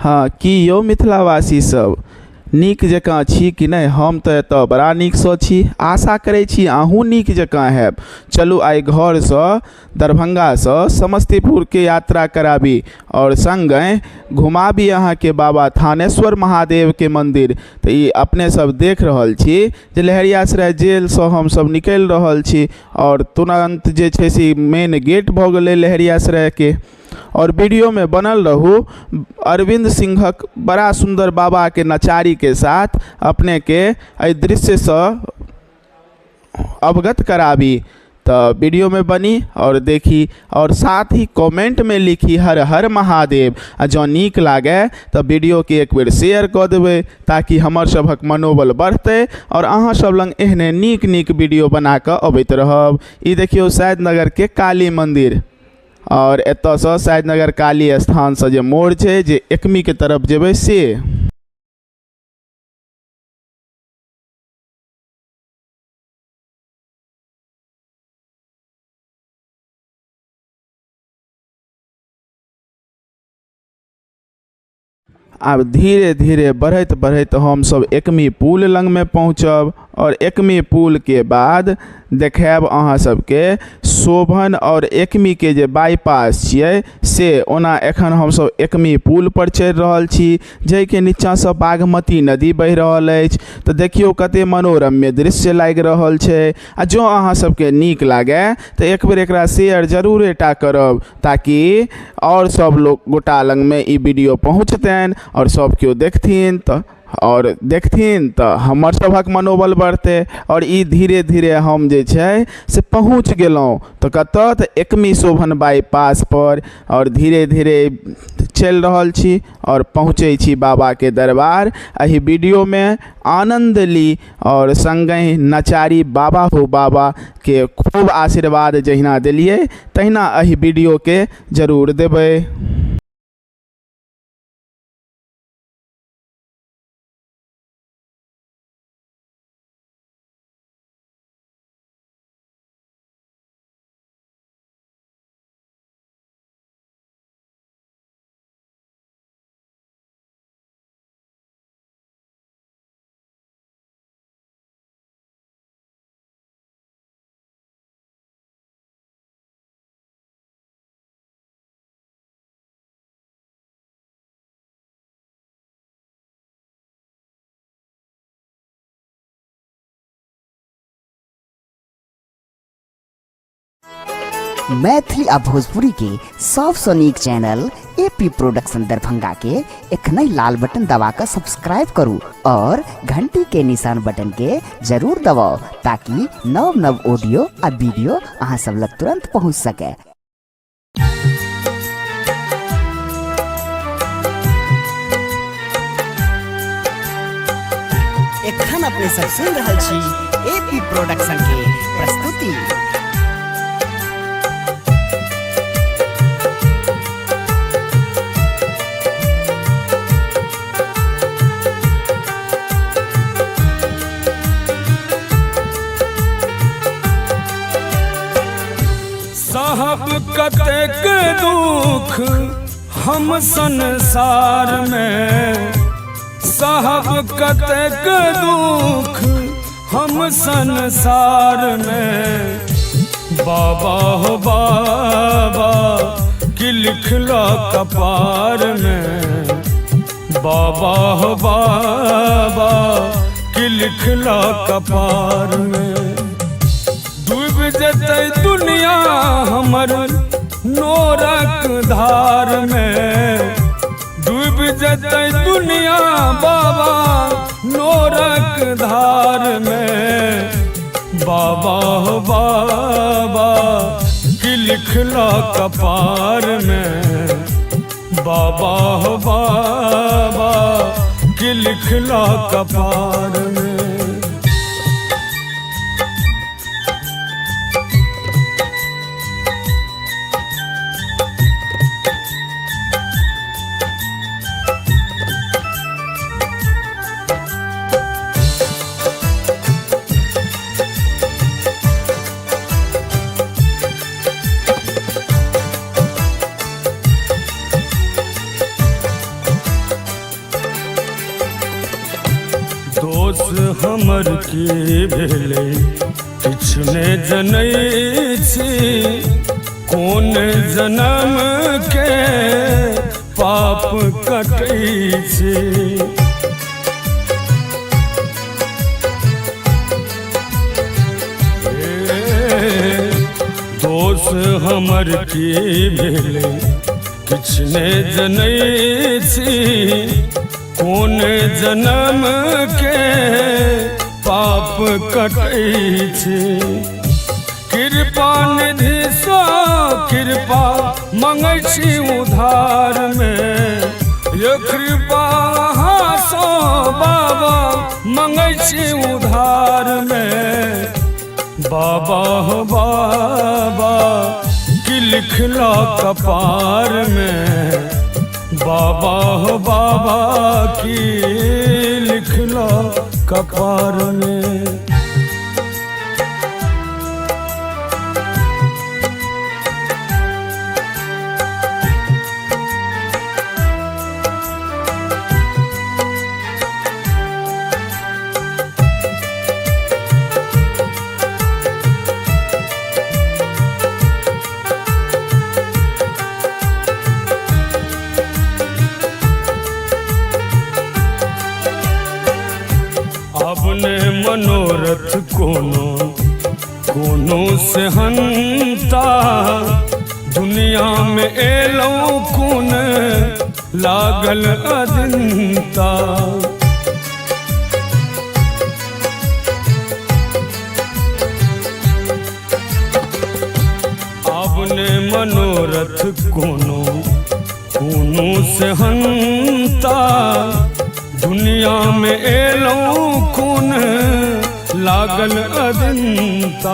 हँ की यौ मिथिलावासी सब, नीक जकाँ छी कि नहि? हम तऽ एतऽ बड़ा नीकसँ छी। आशा करै छी अहूँ नीक जकाँ हैब। चलू आइ घरसँ दरभंगासँ समस्तीपुरके यात्रा कराबी आओर सङ्गहि घुमाबी अहाँके बाबा थानेश्वर महादेवके मन्दिर। तऽ ई अपने सब देख रहल छी जे लहेरियासराय जेलसँ हमसब निकलि रहल छी आओर तुरन्त जे छै से मेन गेट भऽ गेलै लहेरियासरायके। आओर वीडियोमे बनल रहू। अरविन्द सिंहक बड़ा सुन्दर बाबाके नचारीके साथ अपनेके एहि दृश्यसँ अवगत कराबी। तऽ वीडियोमे बनी आओर देखी आओर साथ ही कमेंटमे लिखी हर हर महादेव। आ जँ नीक लागै तऽ वीडियोके एक बेर शेयर कऽ देबै ताकि हमर सभक मनोबल बढ़तै आओर अहाँ सब लग एहने नीक नीक वीडियो बना कऽ अबैत रहब। ई देखियौ सैदनगरके काली मन्दिर आओर एतऽसँ सैदनगर काली स्थानसँ जे मोड़ छै जे एकमीके तरफ जेबै से। आब धीरे धीरे बढ़ैत बढ़ैत हमसब एकमी पुल लगमे पहुँचब आओर एकमी पुलके बाद देखायब अहाँ सबके शोभन आओर एकमीके जे बाइपास छियै से। ओना एखन हमसब एकमी पुल पर चढ़ि रहल छी जाहिके नीचाँसँ बागमती नदी बहि रहल अछि। तऽ देखियौ कते मनोरम्य दृश्य लागि रहल छै। आ जँ अहाँ सबके नीक लागै तऽ एक बेर एकरा शेयर जरूरे टा करब ताकि आओर सब लोक गोटा लगमे ई वीडियो पहुँचतनि आओर सब केओ देखथिन तऽ आओर देखथिन तऽ हमर सभक मनोबल बढ़तै। आओर ई धीरे धीरे हम जे छै से पहुँच गेलहुँ तऽ कतऽ, तऽ एकमी शोभन बाइपास पर। आओर धीरे धीरे चलि रहल छी आओर पहुँचै छी बाबाके दरबार। एहि वीडियोमे आनन्द ली आओर सङ्गहि नचारी बाबा हो बाबाके खूब आशीर्वाद जहिना देलियै तहिना एहि वीडियोके जरूर देबै। मैथिली आ भोजपुरी के सबसँ नीक चैनल एपी प्रोडक्शन दरभंगा के एखने लाल बटन दबा कऽ सब्सक्राइब करू और घंटी के निशान बटन के जरूर दबाउ ताकि नव नव ऑडियो आ वीडियो अहाँ सब लग तुरंत पहुंच सके। एखन अपने सब सुन रहल छी एपी प्रोडक्शन के प्रस्तुति। साहब कतेक दुख हम संसार में, साहब कतेक दुख हम संसार में, बाबा हो बाबा कि लिखला कपार में, बाबा हो बाबा कि लिखला कपार में। डूब जतै दुनिया हमर नोरक धार में, डूब जतै दुनिया बाबा नोरक धार में, बाबा हो बाबा कि लिखला कपार में, बाबा हो बाबा कि लिखला कपार में। दोष हमर की भेलै किछु ने जनै छी, कोन जन्म के पाप कटै छी। दोष हमर की भेलै किछु ने जनै छी, कोन जन्म के पाप कटै छी। कृपा निधि सँ कृपा मंगै छी उधार में, यो कृपा अहाँ सँ बाबा मंगै छी उधार में। बाबा हो बाबा की लिखला कपार में, बाबा हो बाबा की लिखला कपार में। अपने मनोरथ कोनो कोनो से हंता, दुनिया में एलौ कोन लागल अदिनता। अपने मनोरथ कोनो कोनो से हंता, दुनिया में एलौ कोन लागल अदिनता।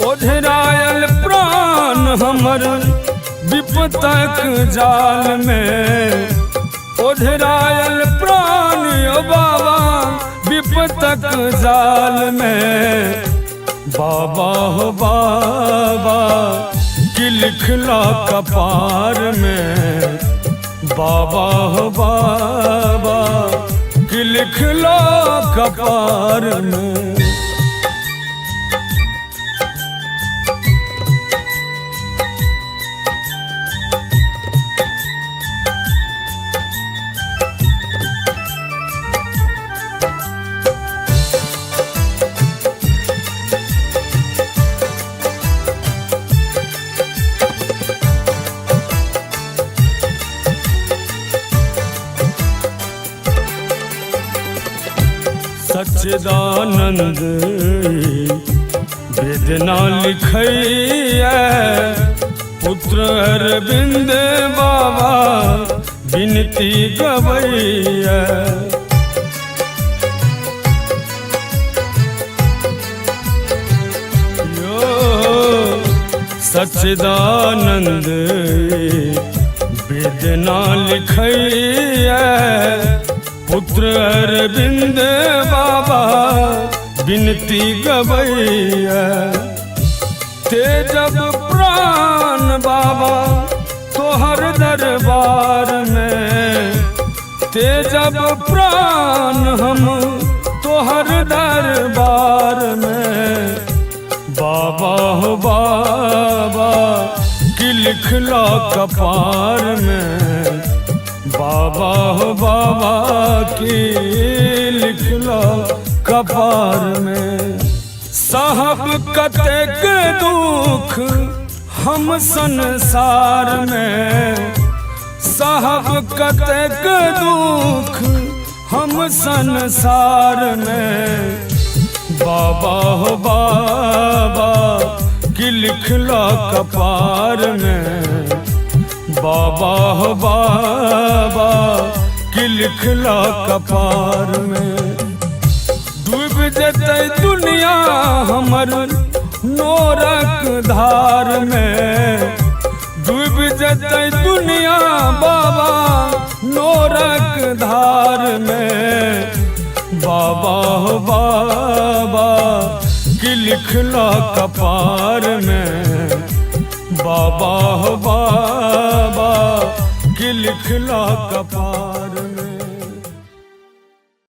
ओझरायल प्राण हमर विपतक जाल में, ओझरायल प्राण ओ बाबा विपतक जाल में। बाबा हो बाबा की लिखला कपार में, बाबा हो बाबा की लिखला कपार में। सच्चिदानंद वेदना लिखैया, पुत्र अरविंद बाबा विनती गवैया। यो सच्चिदानंद वेदना लिखैया, पुत्र अरविंद बाबा विनती गवैया। तेजब प्राण बाबा तोहर दरबार में, तेजब प्राण हम तोहर दरबार में। बाबा हो बाबा की लिखला कपार में, बाबा हो बाबा की लिखला कपार में। साहब कतेक दुख हम संसार में, साहब कतेक दुख हम संसार में। बाबा हो बाबा की लिखला कपार में, बाबा हो बाबा की लिखला कपार में। डूब जतै दुनिया हमर नोरक धार में, डूब जतै दुनिया बाबा नोरक धार में। बाबा हो बाबा की लिखला कपार में, बाबा हो बाबा की लिखला कपार।